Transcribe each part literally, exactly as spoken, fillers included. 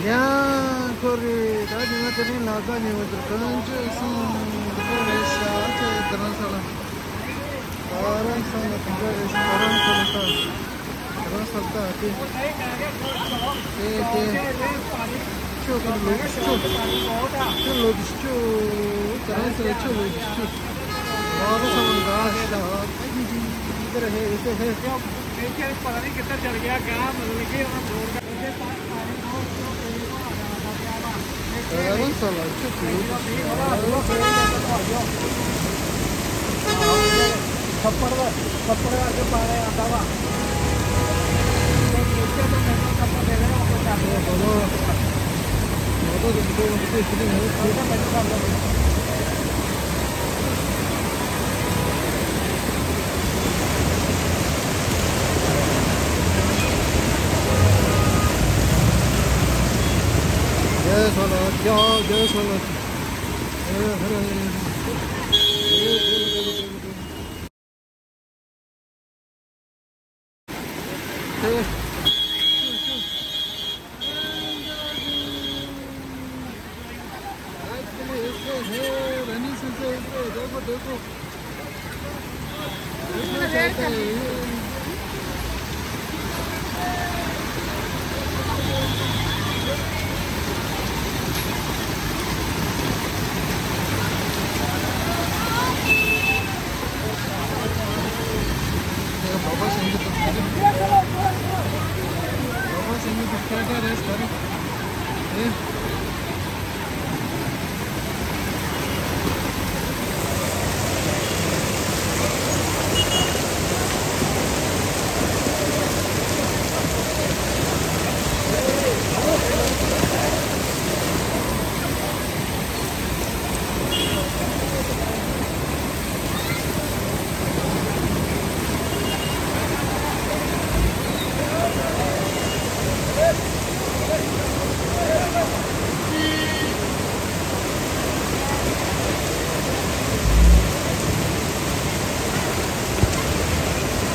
ཡང་ཁོ་རེ་ད་ཉི་མ་དེ་རིང་ལ་ད་ཉི་མ་དེར་གང་བྱོས་སོང་། འདི་འདྲ་རེད་ཤག་ཅེས་རྡ་རམ་ས་ལ། རྡ་རམ་ས་ལ་དེ་འདྲ་རེད་ཤག་རྡ་རམ་ས་ལ་ད། རྡ་རམ་ས་ལ་ད་དེ། དེ་དེ། ཁྱོད་ཀྱི་ལོ་ཁྱོད། ཁྱོད་ལོ་ཁྱོད། རྡ་རམ་ས་ལ་ཁྱོད་ལོ་ཁྱོད། རྡ་རམ་ས་ལ་ད་ཤག་ད་ཀྱི་ཀྱི་ཀྱི་ཀྱི་ཀྱི་ཀྱི་ཀྱི། རྡ་རམ་ས་ལ་ཆུ་ཆུ་ཡོད། ཆབ་པར་ཆབ་པར་ག་པར་ཡང་འདྲ་བ། རྒྱལ་སོང་ལ་རྒྱལ་རྒྱལ་སོང་ལ།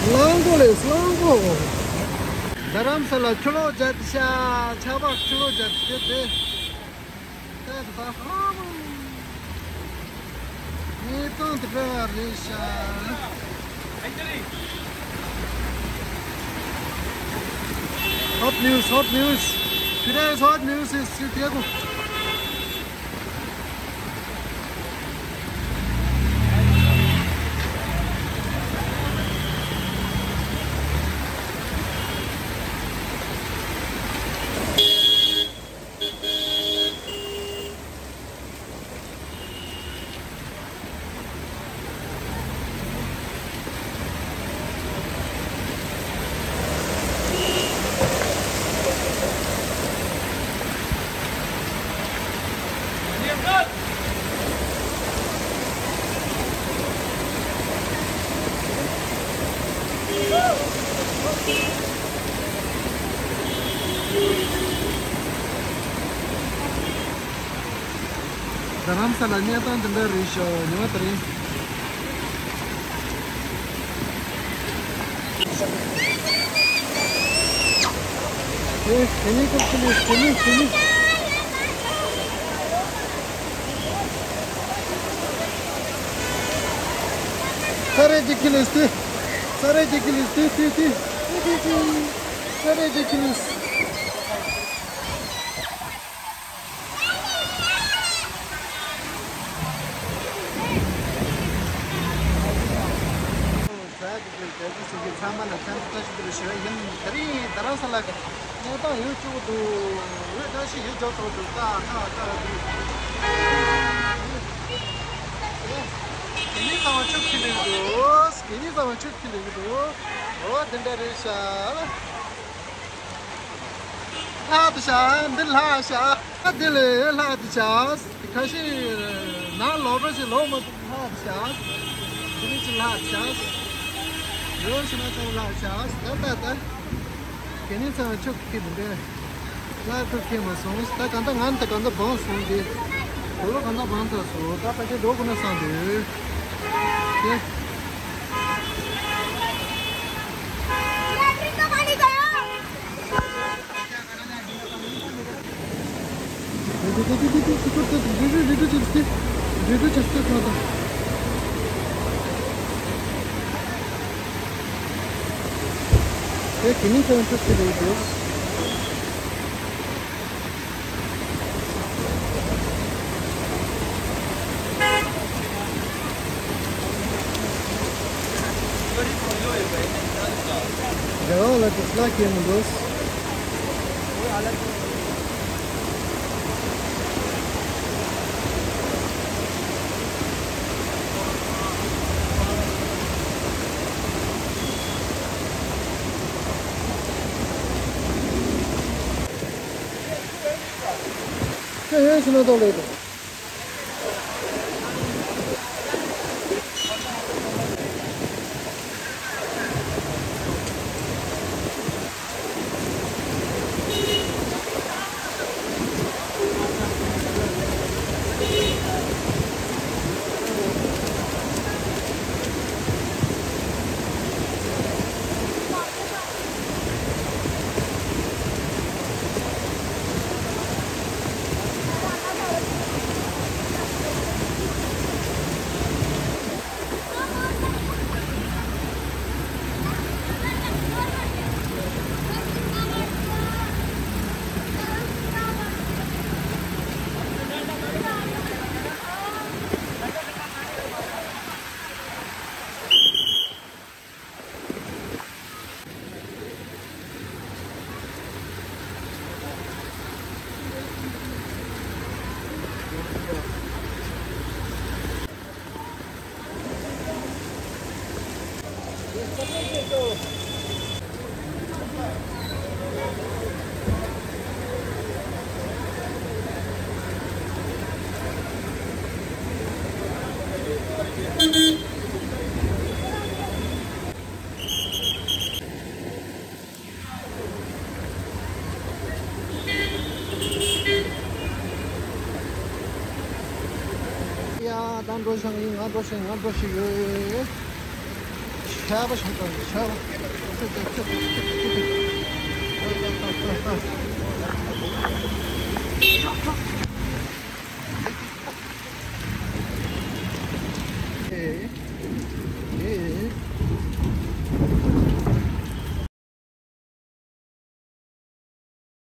གླང་པོ་ལས་གླང་པོ། རྡ་རམ་ས་ལ་ཆུ་ལོག་བརྒྱབ་ཤག་ཆར་པ་ཆུ་ལོག་བརྒྱབ་ཤག་དེ། ད་ད་ཧ་མ། ངས་ཏང་དེ་འདྲ་རེད་ཤག Hot news, hot news. Today's hot news is San Diego. རྡ་རམ་ས་ལ་གནས་སྟངས་འདི་འདྲ་རེད་ཤག་ཉི་མ་དེ་རིང་། ཨེ། དེ་ནས་ཀི་ལི་དེ་ནས་དེ་ནས། ས་རེ་ཇི་ཀི་ལི་སྟེ། ས་རེ་ཇི་ཀི་ལི་སྟེ་སྟེ་སྟེ། ས་རེ་ཇི་ཀི་ལི། ཚང་མ་ལ་བཀྲ་ཤིས་བདེ་ལེགས་ཞུ་བ་ཡིན། དེ་རིང་རྡ་རམ་ས་ལ་གི་གནས་སྟངས་ཡོད་སྐྱོ་པོ་འདུག་འོད་བཀྲ་ཤིས་ཡོད་ཅོག་ཏུ་འདུག་ཀ་ཀ་ཀ་འདུག་དེ་ནས་ཚང་མ་ཆུ་ཁྱི་ལེགས་འདུག་དེ་ནས་ཚང་མ་ཆུ་ཁྱི་ལེགས་འདུག་འོ་དེ་འདྲ་རེད་ཤག་ལྷག་ཏུ་ཤག་འདི་ལྷག་ཤག་ཨ་དེ་ལས་ལྷག་ཏུ་ཤག་ཁ་ཤས་ནང་ལོག་འགྲོ་ཞིག་ལོག་མ་ཐུབ་ལྷག་ཏུ་ཤག་དེ་ནས་ཅི་ལྷག་ཏུ་ཤག་ཡོད་ཤི་ན་ཚང་ལྷག་ཤག་ད་ད་ད། དེ་ནས་ཚང་མ་ཆུ་ཁྱི་འདི་འདྲ། ལྷག་ཏུ་ཁྱི་མ་སོང་། ད་གང་ལྟར་ང་ད་གང་ལྟར་བང་སོང་སྟེ། གོ་ལོ་གང་ལྟར་བང་ཚར་སོང་། ད་ཁ་ཤས་འགྲོ་དགོས་ན་བསམ་འདུག་དེ། Hey, can you turn to the videos? They're all like it's like in those. ཡ། ད་འགྲོ་བཞག་ཡིན། ང་འགྲོ་བཞག་ང་འགྲོ་བཞག་ཡོད། ཤ་བ་ཤ་བ་ཤ་བ། ཤ་བ་ཤ་བ།